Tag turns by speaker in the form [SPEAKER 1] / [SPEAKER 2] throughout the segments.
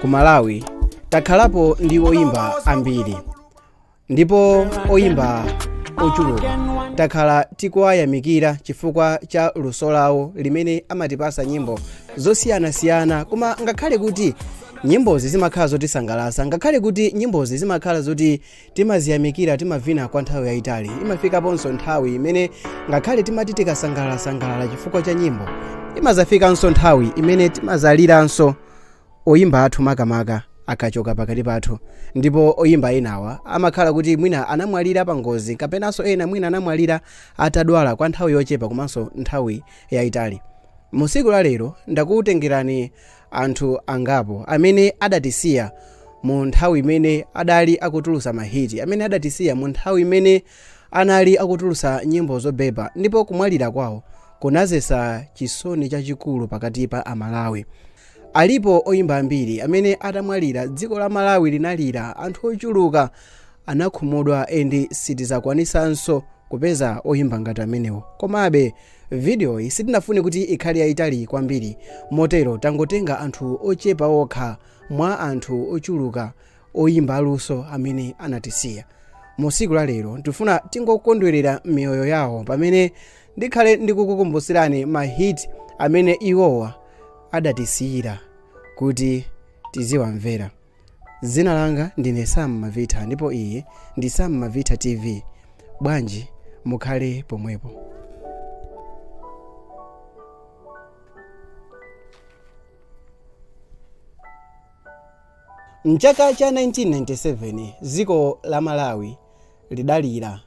[SPEAKER 1] Ku Malawi takhalapo ndi oyimba ambiri ndipo oyimba ochuluka takhala tikuwayamikira chifukwa cha luso lawo limene amatipasa nyimbo zosiyanasiyana. Koma ngakhale kuti nyimbozi zimakhala zotisangalatsa, ngakhale kuti nyimbozi zimakhala zoti timaziyamikira, timavina kwa nthawi yayitali, imafikaponso nthawi imene ngakhale timati tikasangalalasangalala chifukwa cha nyimbo, imazafikanso nthawi imene timazaliranso oyimba athu, makamaka akachoka pakati pathu. Ndipo oyimba enawa amakhala kuti mwina anamwalira pa ngozi, kapenanso ena mwina anamwalira atadwala kwa nthawi yochepa komanso nthawi yayitali. Mu tsiku la lero ndakutengerani anthu angapo amene adatisiya mu nthawi imene adali akutulusa mahiti, amene adatisiya mu nthawi imene anali akutulusa nyimbo zobeba, ndipo kumwalira kwawo kunadzetsa chisoni chachikulu pakati pa Amalawi. Alipo oyimba ambiri amene atamwalira dziko la Malawi linalira, anthu ochuluka anakhumudwa, and sitizakwanisanso kupeza oyimba ngati amenewo. Komabe vidiyoyi sitinafune kuti ikhale yayitali kwambiri, motero tangotenga anthu ochepa okha mwa anthu ochuluka oyimba aluso amene anatisiya. Mu tsiku la lero tifuna tingokondwerera miyoyo yawo pamene ndikhale ndikukukumbusirani mahit amene iwowa adatisiyira kuti tiziwamvera. Dzina langa ndine Sam Mavita ndipo iyi ndi Sam Mavita TV. Bwanji mukhale pomwepo. Mchaka cha 1997 dziko la Malawi lidalira.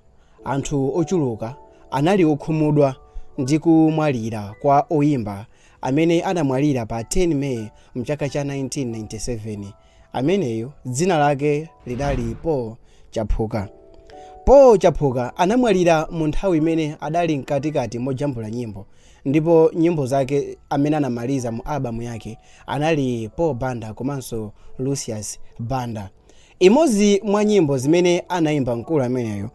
[SPEAKER 1] Anthu ochuluka anali okhumudwa ndi kumwalira kwa oyimba amene anamwalira pa 10 May mchaka cha 1997. Ameneyu dzina lake lidali Paul Chaphuka. Paul Chaphuka anamwalira mu nthawi imene adali mkatikati mojambula nyimbo, ndipo nyimbo zake amene anamaliza mu album yake anali Paul Banda komanso Lucius Banda. Imodzi mwa nyimbo zimene anayimba mkulu ameneyo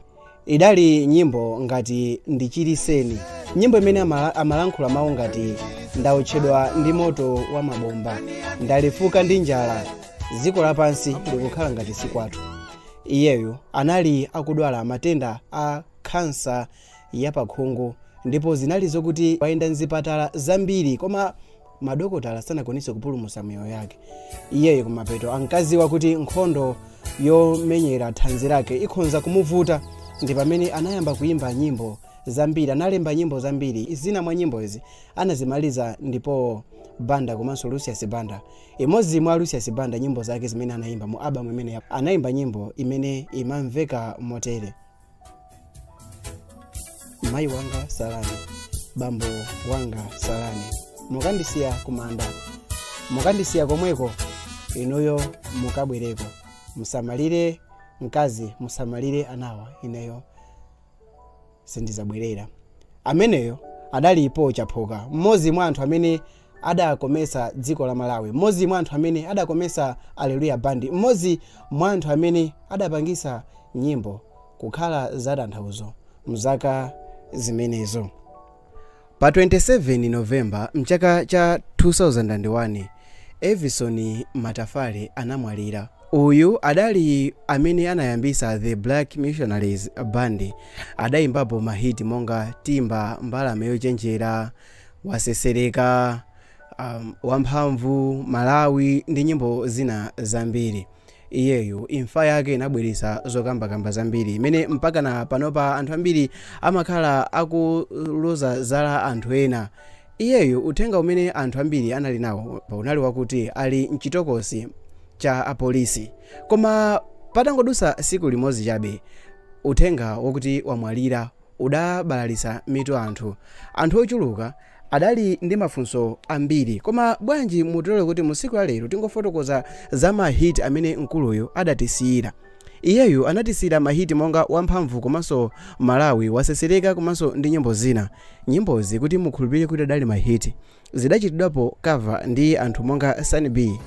[SPEAKER 1] idali nyimbo ngati Ndichiriseni, nyimbo imene amalankhula mawu ngati ndaotchedwa ndi moto wa mabomba, ndalefuka ndi njala, dziko lapansi likukhala ngati sikwathu. Iyeyo anali akudwala matenda a khansa yapakhungu, ndipo zinali zokuti wayenda mzipatala zambiri koma madokotala sanakwanitse kupulumutsa miyoyo yake. Iyeyo kumapeto ankaziwa kuti nkhondo yomenyera thanzi lake ikhonza kumuvuta, ndi pamene anayamba kuyimba nyimbo zambiri. Analemba nyimbo zambiri. Zina mwa nyimbo izi anazimaliza ndipo Banda komanso Lucius Banda. Imodzi mwa Lucius Banda nyimbo zake zimene anayimba mu album imene anayimba nyimbo imene imamveka motere: mayi wanga salani, bambo wanga salani, mukandisiya kumanda, mukandisiya komweko, inuyo mukabwereko, musamalire mkazi, musamalire anawa, ineyo sindizabwerera. Ameneyo adali Paul Chaphuka, mmodzi mwa anthu amene adakomesa dziko la Malawi, mmodzi mwa anthu amene adakomesa Alleluya Band, mmodzi mwa anthu amene adapangisa nyimbo kukhala zatanthauzo mzaka zimenezo. Pa 27 November mchaka cha 2001, Evison Matafale anamwalira. Uyu adali amene anayambisa The Black Missionaries Band. Adayimbapo mahiti monga Timba, Mbalame Yochenjera, Wasesereka, Wamphamvu, Malawi ndi nyimbo zina zambiri. Iyeyu imfa yake inabweretsa zokambakamba zambiri imene mpaka na panopa anthu ambiri amakhala akuloza zala anthu ena. Iyeyu uthenga umene anthu ambiri anali nawo unali wakuti ali mchitokosi cha apolisi, koma patangodusa siku limodzi chabe uthenga wakuti wamwalira udabalalitsa mitu anthu. Anthu ochuluka adali ndi mafunso ambiri, koma bwanji mutilole kuti mu tsiku la lero tingofotokoza za mahiti amene mkuluyu adatisiyira. Iyeyu anatisiyira mahiti monga Wamphamvu komanso Malawi, Wasesereka komanso ndi nyimbo zina. Nyimbozi, kuti mukhulupirire kuti adali mahiti, zidachitidwapo cover ndi anthu monga Sunny B,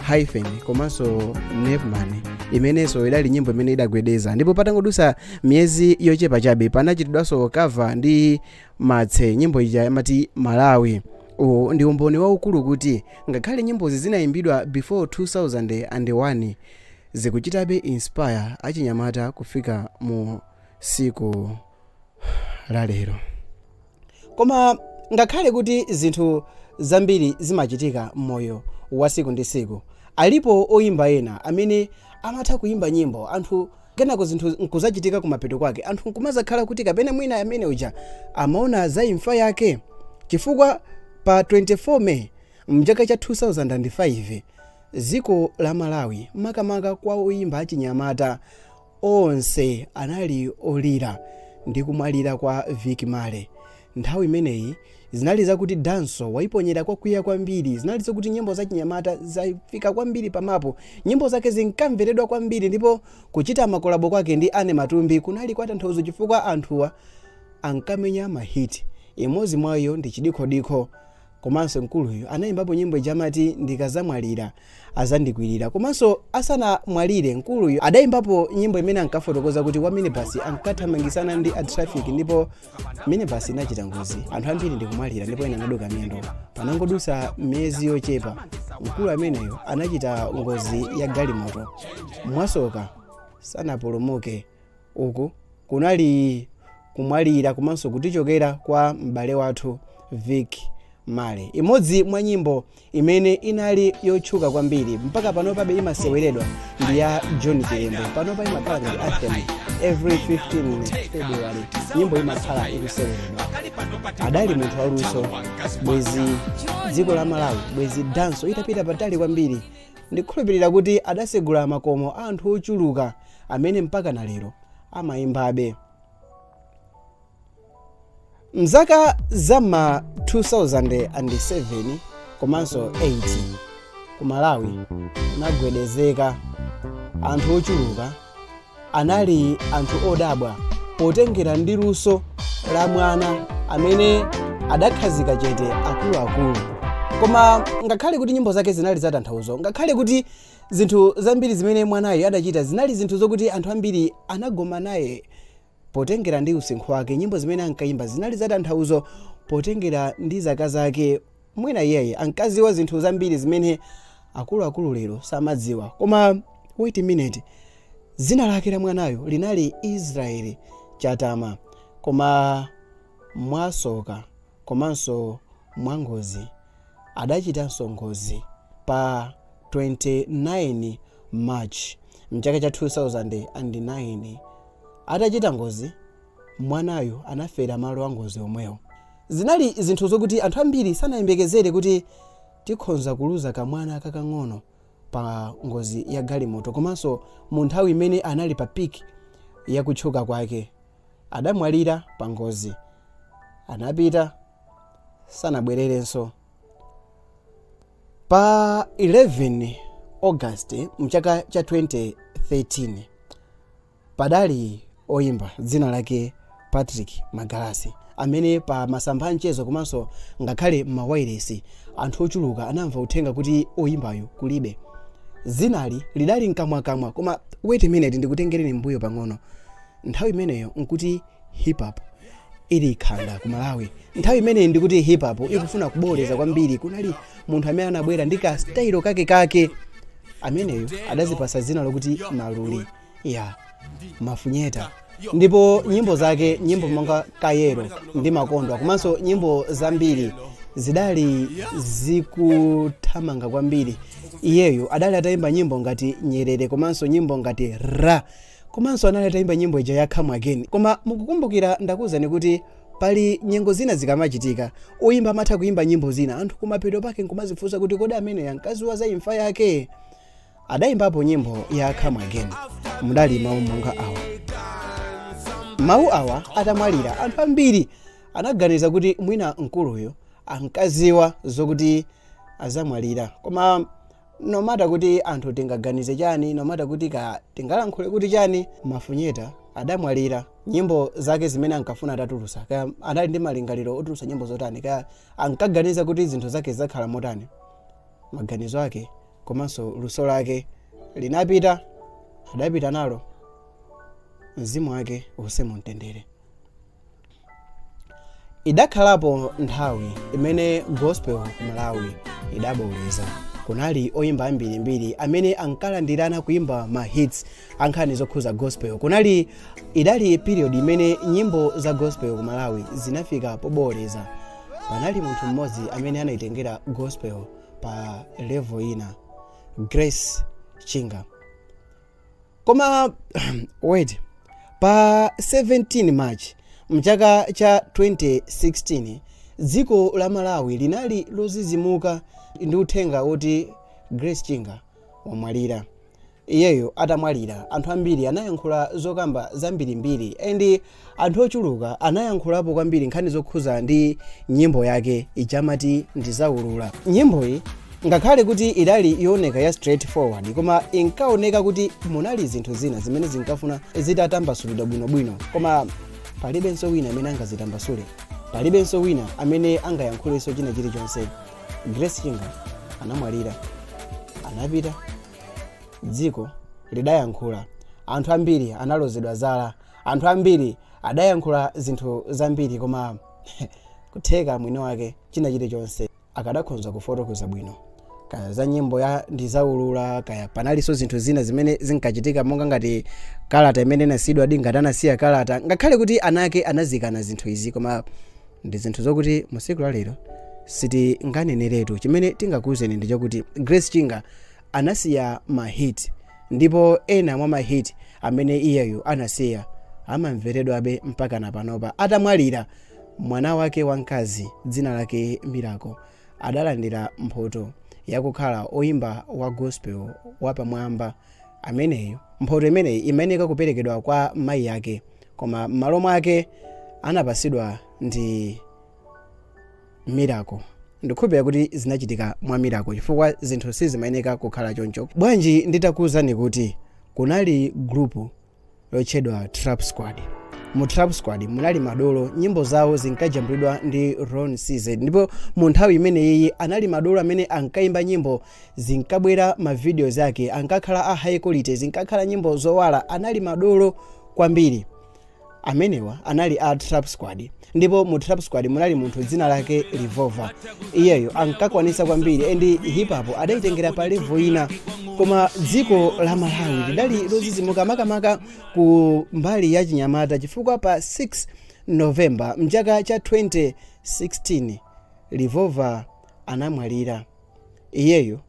[SPEAKER 1] Hyphen komanso Nepman, imenenso idali nyimbo imene idagwedeza. Ndipo patangodusa miyezi yochepa chabe panachitidwanso cover ndi Matse, nyimbo ija imati Malawi. Uwu ndi umboni waukulu kuti ngakhale nyimbozi zinayimbidwa before 2001, zikuchitabe inspire achinyamata kufika mu siku la lero. Koma ngakhale kuti zinthu zambiri zimachitika m'moyo wa siku ndi siku, alipo oyimba ena amene amatha kuyimba nyimbo anthu kenako zinthu nkuzachitika kumapeto kwake, anthu nkumazakhala kuti kapena mwina amene uja amaona za imfa yake. Chifukwa pa 24 May mchaka cha 2005, dziko la Malawi, makamaka kwa oyimba achinyamata onse, anali olira ndi kumwalira kwa Vick Marley. Nthawi imeneyi zinali zakuti dancehall waiponyera kwakwiya kwambiri. Zinali zakuti nyimbo za chinyamata zafika kwambiri pamapo, nyimbo zake zinkamveredwa kwambiri, ndipo kuchita ma collabo kwake ndi Anne Matumbi kunali kwa tanthauzo, chifukwa anthuwa ankamenya ma hit. Imodzi mwa iyo ndi Chidikhodikho. Komanso mkuluyu anayimbapo nyimbo ija amati "Ndikazamwalira azandikwirira". Komanso asanamwalire, mkuluyu adayimbapo nyimbo imene ankafotokoza kuti wa minibus ankathamangisana ndi a traffic, ndipo minibus inachita ngozi, anthu ambiri ndikumwalira, ndipo ena anaduka miyendo. Panangodusa miyezi yochepa, mkulu ameneyo anachita ngozi ya galimoto, mwasoka sanapulumuke. Uku kunali kumwalira komanso kutichokera kwa m'bale wathu Vick Marley. Imodzi mwa nyimbo imene inali yotchuka kwambiri, mpaka panopabe imaseweredwa, ndi ya John Chilembwe. Panopa imakhala ngati anthem every 15 February, nyimbo imakhala ikuseweredwa. Adali munthu waluso. Bwezi dziko la Malawi, bwezi dancehall itapita patali kwambiri. Ndikhulupirira kuti adasegula makomo a anthu ochuluka amene mpaka na lero amayimbabe. Mzaka za ma 2007 komanso 8, ku Malawi kunagwedezeka. Anthu ochuluka anali anthu odabwa potengera ndi luso la mwana amene adakhazika chete akuluakulu. Koma ngakhale kuti nyimbo zake zinali zatanthauzo, ngakhale kuti zinthu zambiri zimene mwanayo adachita zinali zinthu zokuti anthu ambiri anagoma naye potengera ndi usinkhu wake, nyimbo zimene ankayimba zinali zatanthauzo potengera ndi zaka zake, mwina iyeye ankaziwa zinthu zambiri zimene akuluakulu lero samadziwa. Koma wait a minute, dzina lake la mwanayo linali Israeli Chatama. Koma mwasoka komanso mwangozi, adachitanso ngozi pa 29 March mchaka cha 2009. Atachita ngozi, mwanayo anafera malo a ngozi omwewo. Zinali zinthu zokuti anthu ambiri sanayembekezere kuti tikhonza kuluza kamwana kakang'ono pa ngozi ya galimoto, komanso mu nthawi imene anali pa peak yakutchuka kwake. Adamwalira pa ngozi, anapita, sanabwererenso. Pa 11 August mchaka cha 2013, padali oyimba dzina lake Patrick Magalasi, amene pa masamba a mchezo komanso ngakhale m'mawayilesi anthu ochuluka anamva uthenga kuti oyimbayo kulibe. Zinali lidali mkamwakamwa. Koma wait a minute, ndikutengereni mbuyo pang'ono. Nthawi imeneyo nkuti hip hop ili khanda ku Malawi. Nthawi imeneyi ndikuti hip hop ikufuna kuboleza kwambiri. Kunali munthu amene anabwera ndi ka style kake kake. Ameneyo adazipasa zina lokuti Maluli ya Mafunyeta, ndipo nyimbo zake, nyimbo monga "Kayero" ndi "Makondwa" komanso nyimbo zambiri, zidali zikuthamanga kwambiri. Iyeyo adali atayimba nyimbo ngati "Nyerere" komanso nyimbo ngati "Ra", komanso anali atayimba nyimbo ija ya "Come Again". Koma mukukumbukira ndakuwuzani kuti pali nyengo zina zikamachitika, oyimba amatha kuyimba nyimbo zina, anthu kumapeto pake nkumazifunsa kuti kodi amene ankaziwa za imfa yake? Adayimbapo nyimbo ya "Come Again", mudali mawu monga awa. Mawu awa atamwalira, anthu ambiri anaganiza kuti mwina mkuluyo ankaziwa zokuti azamwalira. Koma no matter kuti anthu tingaganize chani, no matter kuti ka tingalankhule kuti chani, Mafunyeta adamwalira. Nyimbo zake zimene ankafuna atatulusa, kaya anali ndi malingaliro otulusa nyimbo zotani, kaya ankaganiza kuti zinthu zake zakhala motani, maganizo ake komanso luso lake linapita, adapita nalo. Mzimu wake uuse mumtendere. Idakhalapo nthawi imene gospel ku Malawi idaboleza. Kunali oyimba ambirimbiri amene ankalandirana kuimba ma hits ankhani zokhuza gospel. Kunali idali period imene nyimbo za gospel ku Malawi zinafika poboleza. Panali munthu mmodzi amene anayitengera gospel pa level ina, Grace Chinga. Koma wait, pa 17 March mchaka cha 2016, dziko la Malawi linali lozizimuka ndi uthenga woti Grace Chinga wamwalira. Iyeyo atamwalira, anthu ambiri anayankhula zokamba zambirimbiri, and anthu ochuluka anayankhulapo kwambiri nkhani zokhuza ndi nyimbo yake ijamati "Ndizaulula". Nyimboyi, ngakhale kuti idali yooneka ya straight forward, koma inkaoneka kuti munali zinthu zina zimene zinkafuna zitatambasulidwa bwinobwino, koma palibenso wina amene angazitambasule, palibenso wina amene angayankhulenso china chilichonse. Grace Chinga anamwalira, anapita. Dziko lidayankhula, anthu ambiri analozedwa zala, anthu ambiri adayankhula zinthu zambiri, koma kutheka mwini wake china chilichonse akadakhonza kufotokoza bwino, kaya za nyimbo ya "Ndizaulula", kaya panalinso zinthu zina zimene zinkachitika, monga ngati kalata imene inasiyidwa, di ngati anasiya kalata, ngakhale kuti anake anazikana zinthu izi. Koma ndi zinthu zokuti mu tsiku la lero sitinganeneretu. Chimene tingakuwuzeni ndi chakuti Grace Chinga anasiya ma hit, ndipo ena mwa ma hit amene iyeyo anasiya amamveredwabe mpaka na panopa. Atamwalira, mwana wake wamkazi dzina lake Miracle adalandira mphoto yakukhala oyimba wa gospel wapamwamba. Ameneyo, mphoto imeneyi imayeneka kuperekedwa kwa mayi ake, koma m'malo mwake anapasidwa ndi Miracle. Ndikukhulupirira kuti zinachitika mwa miracle, chifukwa zinthu sizimayeneka kukhala choncho. Bwanji nditakuwuzani kuti kunali group lotchedwa Trap Squad? Mu Trap Squad munali madolo, nyimbo zawo zinkajambulidwa ndi Ron CZ, ndipo mu nthawi imeneyi anali madolo amene ankayimba nyimbo, zinkabwera ma videos ake ankakhala a high quality, zinkakhala nyimbo zowala. Anali madolo kwambiri. Amenewa anali a Trap Squad, ndipo mu Trap Squad munali munthu dzina lake Revolver. Iyeyo ankakwanisa kwambiri, and hip hop adayitengera pa level ina. Koma dziko la Malawi lidali lozizimuka, makamaka ku mbali ya chinyamata, chifukwa pa 6 November mchaka cha 2016 Revolver anamwalira. Iyeyo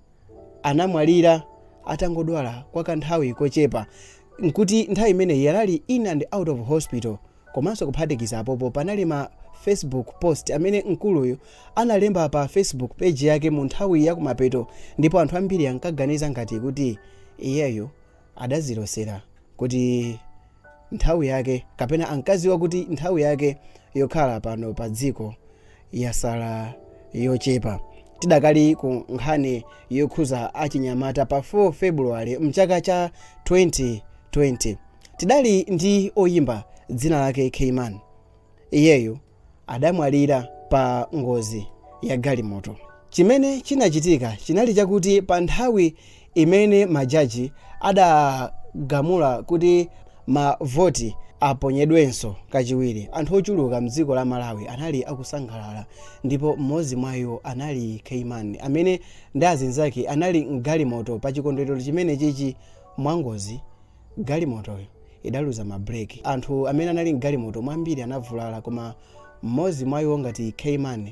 [SPEAKER 1] anamwalira atangodwala kwa kanthawi kochepa, nkuti nthawi imeneyi anali in and out of hospital. Komanso kuphatikiza apopo, panali ma Facebook post amene mkuluyu analemba pa Facebook page yake mu nthawi yakumapeto, ndipo anthu ambiri ankaganiza ngati kuti iyeyo adazilosera kuti nthawi yake, kapena ankaziwa kuti nthawi yake yokhala pano pa dziko yasala yochepa. Tidakali ku nkhani yokhuza achinyamata, pa 4 February mchaka cha 2020 tidali ndi oyimba dzina lake Kman. Iyeyo adamwalira pa ngozi ya galimoto. Chimene chinachitika chinali chakuti pa nthawi imene majaji adagamula kuti mavoti aponyedwenso kachiwiri, anthu ochuluka mdziko la Malawi anali akusangalala, ndipo mmodzi mwa iwo anali Kman, amene ndi azinzake anali mgalimoto pa chikondwerero chimene chichi. Mwangozi galimotoyo idaluza mabreki. Anthu amene anali mgalimoto mwambiri anavulala, koma mmodzi mwa iwo ngati Kman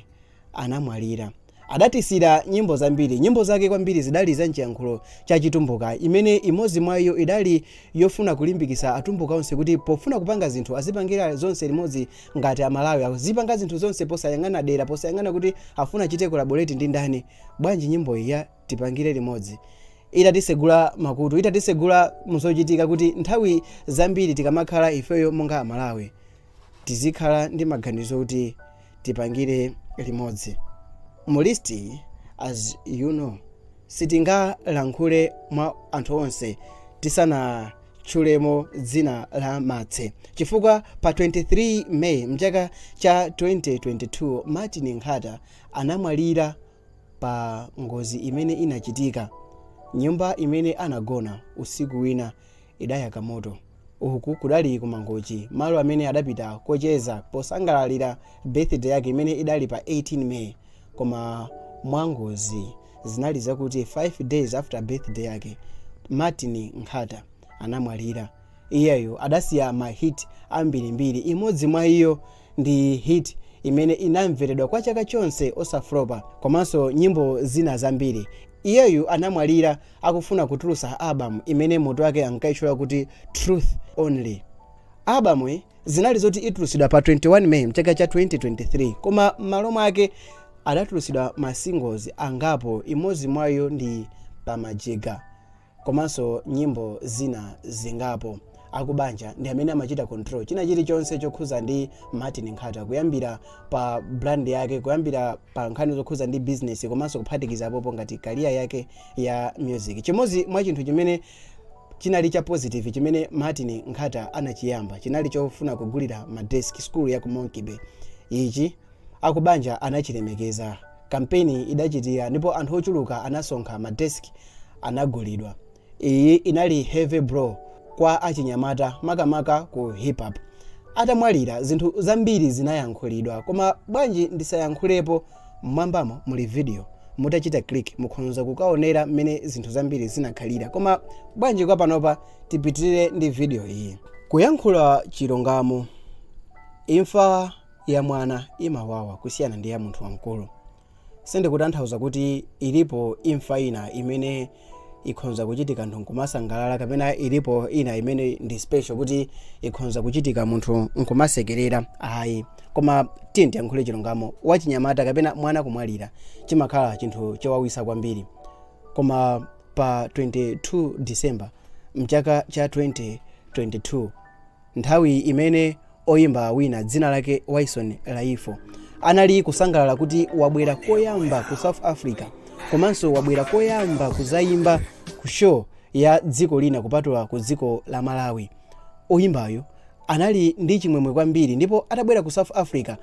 [SPEAKER 1] anamwalira. Adatisira nyimbo zambiri. Nyimbo zake kwambiri zidali za mchiyankhulo cha Chitumbuka, imene imodzi mwa iyo idali yofuna kulimbikitsa Atumbuka onse kuti pofuna kupanga zinthu azipangira zonse limodzi ngati Amalawi, azipanga zinthu zonse posayang'ana dera, posayang'ana kuti afuna achite collaborate ndi ndani. Bwanji nyimbo iyi ya "Tipangire Limodzi" itatisegula makutu, itatisegula muzochitika, kuti nthawi zambiri tikamakhala ifeyo monga Amalawi tizikhala ndi maganizo kuti tipangire limodzi? Mu list iyi, as you know, sitingalankhule mwa anthu onse tisanatchulemo dzina la Matse, chifukwa pa 23 May mchaka cha 2022 Martin Nkhata anamwalira pa ngozi imene inachitika. Nyumba imene anagona usiku wina idayaka moto. Uku kudali ku Mangochi, malo amene adapita kocheza posangalalira birthday yake imene idali pa 18 May. Koma mwangozi zinali zakuti 5 days after birthday yake, Martin Nkhata anamwalira. Iyeyo adasiya ma hit ambirimbiri. Imodzi mwa iyo ndi hit imene inamveredwa kwa chaka chonse osaflopa, komanso nyimbo zina zambiri. Iyeyu anamwalira akufuna kutulutsa album imene mutu wake ankayitchula kuti Truth Only. Album iyi zinali zoti itulutsidwa pa 21 May mchaka cha 2023, koma m'malo mwake adatulutsidwa ma singles angapo. Imodzi mwa iyo ndi Pamajega, komanso nyimbo zina zingapo. Akubanja ndi amene amachita control china chilichonse chokhuza ndi Martin Nkhata, kuyambira pa brand yake, kuyambira pa nkhani zokhuza ndi business, komanso kuphatikiza apopo ngati career yake ya music. Chimodzi mwa chinthu chimene chinali cha positive chimene Martin Nkhata anachiyamba chinali chofuna kugulira madesk school ya ku Monkey Bay. Ichi akubanja anachilemekeza. Kampeni idachitika ndipo anthu ochuluka anasonkha, madesk anagulidwa. Iyi inali heavy blow kwa achinyamata, makamaka ku hip hop. Atamwalira, zinthu zambiri zinayankhulidwa, koma bwanji ndisayankhulepo? Mmwambamo muli video, mutachita click mukhoza kukaonera mmene zinthu zambiri zinakhalira. Koma bwanji kwa panopa tipitirire ndi video iyi. Kuyankhula chilungamo, imfa ya mwana imawawa kusiyana ndi ya munthu wamkulu. Sindikutanthauza kuti ilipo imfa ina imene ikhonza kuchitika anthu nkumasangalala, kapena ilipo ina imene ndi special kuti ikhonza kuchitika munthu nkumasekerera, ayi. Koma tiye tiyankhule chilungamo, wachinyamata kapena mwana kumwalira chimakhala chinthu chowawisa kwambiri. Koma pa 22 December mchaka cha 2022, nthawi imene oyimba wina dzina lake Wyson Laifo anali kusangalala kuti wabwera koyamba ku South Africa, komanso wabwera koyamba kuzayimba ku show ya dziko lina kupatula ku dziko la Malawi, oyimbayo anali ndi chimwemwe kwambiri. Ndipo atabwera ku South Africa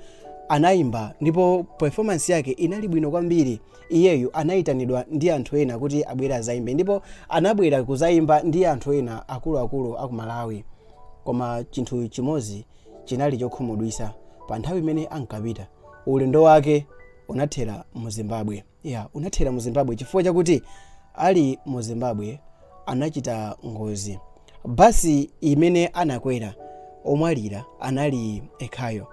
[SPEAKER 1] anayimba, ndipo performance yake inali bwino kwambiri. Iyeyu anayitanidwa ndi anthu ena kuti abwere azayimbe, ndipo anabwera kuzayimba ndi anthu ena akuluakulu aku Malawi. Koma chinthu chimodzi chinali chokhumudwitsa: pa nthawi imene ankapita, ulendo wake unathera mu Zimbabwe. Ya, unathera mu Zimbabwe chifukwa chakuti ali mu Zimbabwe anachita ngozi. Basi imene anakwera, omwalira anali ekhayo.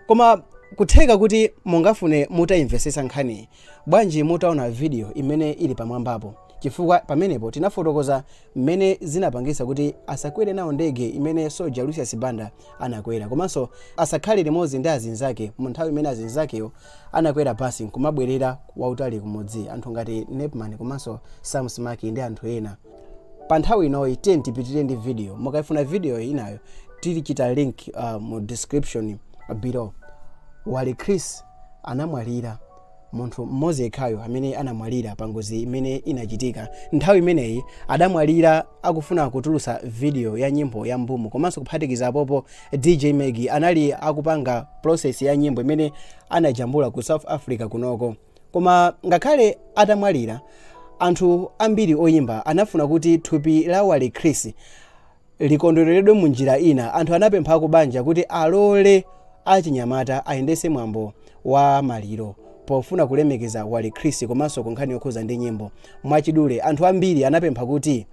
[SPEAKER 1] Koma kutheka kuti mungafune mutayimvesesa nkhaniyi, bwanji mutaona video imene ili pamwambapo, chifukwa pamenepo tinafotokoza mmene zinapangisa kuti asakwere nawo ndege imene Soldier Lucius Banda anakwera, komanso asakhale limodzi ndi azinzake mu nthawi imene azinzakeyo anakwera basi nkumabwerera wautali kumudzi, anthu ngati Nepman komanso Sam Smaki ndi anthu ena. Pa nthawi inoyi tiye tipitirire ndi video. Mukayifuna video inayo, tilichita link mu description below. Wale Chris anamwalira, munthu mmodzi yekhayo amene anamwalira pa ngozi imene inachitika nthawi imeneyi. Adamwalira akufuna kutulutsa video ya nyimbo ya Mbumu, komanso kuphatikiza apopo DJ Meg anali akupanga process ya nyimbo imene anajambula ku South Africa kunoko. Koma ngakhale atamwalira, anthu ambiri oyimba anafuna kuti thupi la Wale Chris likondwereredwe mu njira ina. Anthu anapempha kubanja kuti alole achinyamata ayendese mwambo wa maliro pofuna kulemekeza Wale Chris, komanso ku nkhani yokhuza ndi nyimbo. Mwachidule, anthu ambiri anapempha kuti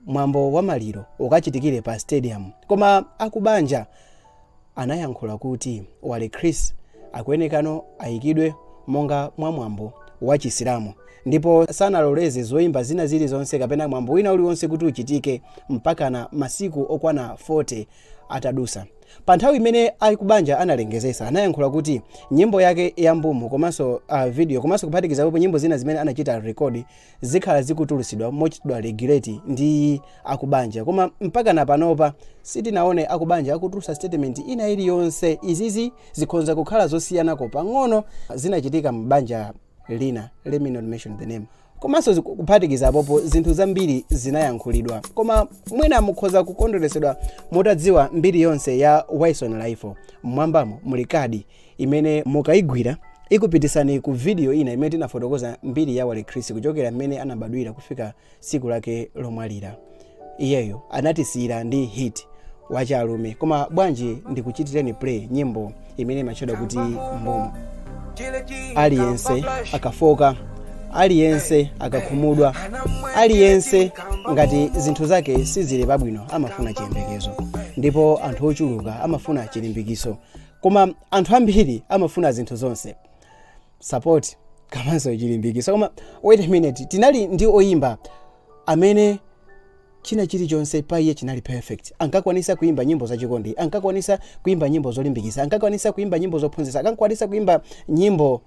[SPEAKER 1] mwambo wa maliro ukachitikire pa stadium, koma akubanja anayankhula kuti Wale Chris akuyenekano ayikidwe monga mwa mwambo wa Chisilamu, ndipo sanaloleze zoyimba zina zilizonse kapena mwambo wina uliwonse kuti uchitike mpakana masiku okwana 40 atadusa. Pa nthawi imene akubanja analengezesa, anayankhula kuti nyimbo yake ya Mbumu komanso video, komanso kuphatikizapo nyimbo zina zimene anachita record, zikhala zikutulutsidwa mochitidwa regulate ndi akubanja. Koma mpaka na panopa sitinaone akubanja akutulutsa statement ina iliyonse. Izizi zikhonza kukhala zosiyanako pang'ono, zinachitika m'banja lina, let me not mention the name. Komanso kuphatikiza apopo zinthu zambiri zinayankhulidwa, koma mwina mukhoza kukondweresedwa mutadziwa mbiri yonse ya Wyson Rifle. Mmwambamo muli kadi imene mukayigwira ikupitisani ku video ina imene tinafotokoza mbiri ya Wale Chris, kuchokera mmene anabadwira kufika tsiku lake lomwalira. Iyeyo anatisiyira ndi hit. Wachalume. Koma bwanji ndikuchitireni play nyimbo imene imatchedwa kuti Mbumu. Aliyense akafoka, aliyense akakhumudwa, aliyense ngati zinthu zake sizili pabwino, amafuna chiyembekezo, ndipo anthu ochuluka amafuna chilimbikiso. Koma anthu ambiri amafuna zinthu zonse, support komanso chilimbikiso. Koma wait a minute, tinali ndi oyimba amene china chilichonse pa iye chinali perfect. Ankakwanisa kuimba nyimbo zachikondi, ankakwanisa kuimba nyimbo zolimbikitsa, ankakwanisa kuimba nyimbo zophunzitsa, ankakwanisa kuimba nyimbo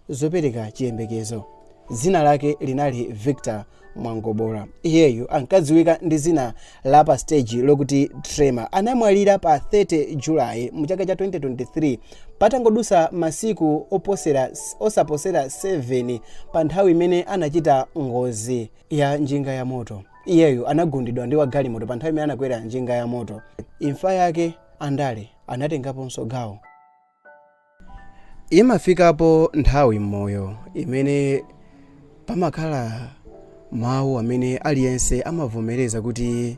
[SPEAKER 1] zopereka chiyembekezo. Dzina lake linali Victor Mwangobora. Iyeyu ankadziwika ndi zina la pa stage lokuti Trema. Anamwalira pa 30 Julayi mu chaka cha 2023, patangodusa masiku oposera osaposera 7, pa nthawi imene anachita ngozi ya njinga ya moto. Iyeyu anagundidwa ndi wagalimoto pa nthawi imene anakwera njinga ya moto. Imfa yake andale anatengaponso gawo. Imafikapo nthawi m'moyo imene pamakhala mawu amene aliyense amavomereza kuti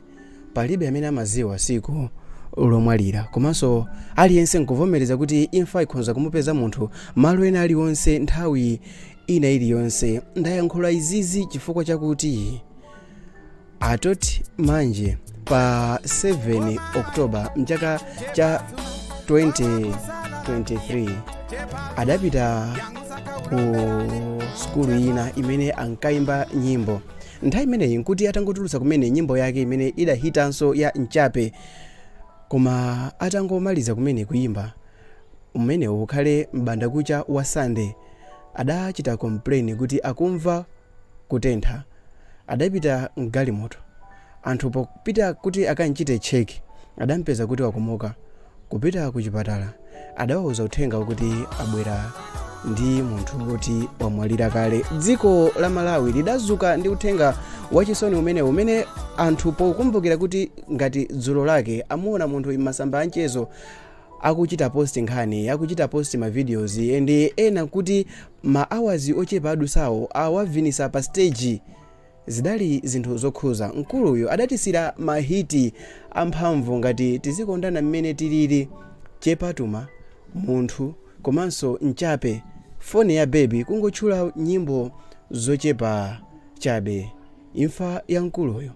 [SPEAKER 1] palibe amene amaziwa siku lomwalira, komanso aliyense nkuvomereza kuti imfa ikhonza kumupeza munthu malo ena aliwonse, nthawi ina iliyonse. Ndayankhula izizi chifukwa chakuti Atoti Manje pa 7 October mchaka cha 2023 adapita ku sukulu ina imene ankayimba nyimbo. Nthawi imeneyi nkuti atangotulutsa kumene nyimbo yake imene idahitanso ya Mchape. Koma atangomaliza kumene kuyimba, umenewo ukhale m'bandakucha wa Sunday, adachita complain kuti akumva kutentha. Adapita mgalimoto. Anthu popita kuti akanchite check, adampeza kuti wakomoka. Kupita ku chipatala, adawauza uthenga wakuti abwera ndi munthu woti wamwalira kale. Dziko la Malawi lidazuka ndi uthenga wachisoni umenewu, umene anthu pokumbukira kuti ngati dzulo lake amuona munthu m'masamba anchezo akuchita post nkhani, akuchita post ma videos, and ena kuti ma hours ochepa adusawo awavinisa pa stage. Zidali zinthu zokhuza. Mkuluyu adatisira ma hit amphamvu ngati Tizikondana Mmene Tilili, Chepatuma, Munthu komanso Mchape, Foni ya Baby, kungotchula nyimbo zochepa chabe. Imfa ya mkuluyu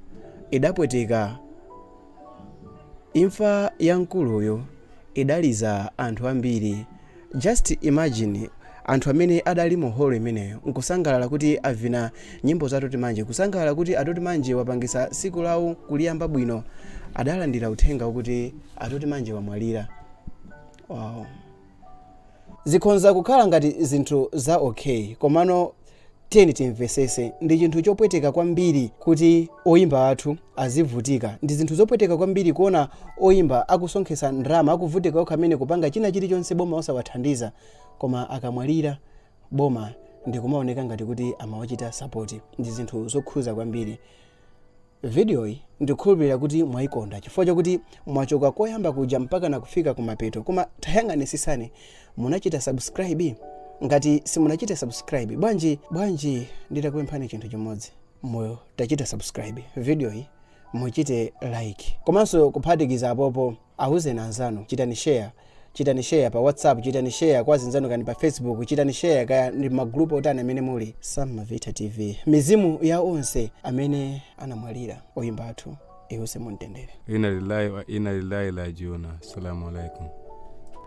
[SPEAKER 1] idapweteka. Imfa ya mkuluyu idaliza anthu ambiri. Just imagine, anthu amene adali mu holo imeneyo nkusangalala kuti avina nyimbo za Atoti Manje, kusangalala kuti Atoti Manje wapangisa siku lawo kuliyamba bwino, adalandira uthenga wakuti Atoti Manje wamwalira. Wow. Zikhonza kukhala ngati zinthu za okay, komano tiyeni timvesese, ndi chinthu chopweteka kwambiri kuti oyimba athu azivutika. Ndi zinthu zopweteka kwambiri kuona oyimba akusonkhesa ndalama, akuvutika okha amene kupanga china chilichonse, boma osawathandiza, koma akamwalira boma ndikumaoneka ngati kuti amawachita support. Ndi zinthu zokhuza kwambiri. Vidiyoyi ndikukhulupirira kuti mwayikonda chifukwa chakuti mwachoka koyamba kuja mpaka na kufika kumapeto. Koma tayang'anisisani, munachita subscribe? Ngati simunachite subscribe, bwanji bwanji nditakupemphani chinthu chimodzi? Moyo tachita subscribe video iyi, muchite like, komanso kuphatikiza apopo awuzeni anzanu. Chitani share, chitani share pa WhatsApp, chitani share kwa azinzanu, kani pa Facebook, chitani share kaya ndi magrupu otani amene muli. Sam Mavita TV. Mizimu ya onse amene anamwalira oyimba athu iwuse mumtendere.
[SPEAKER 2] Inna lillahi wa inna ilaihi rajiuna. Assalamu alaikum.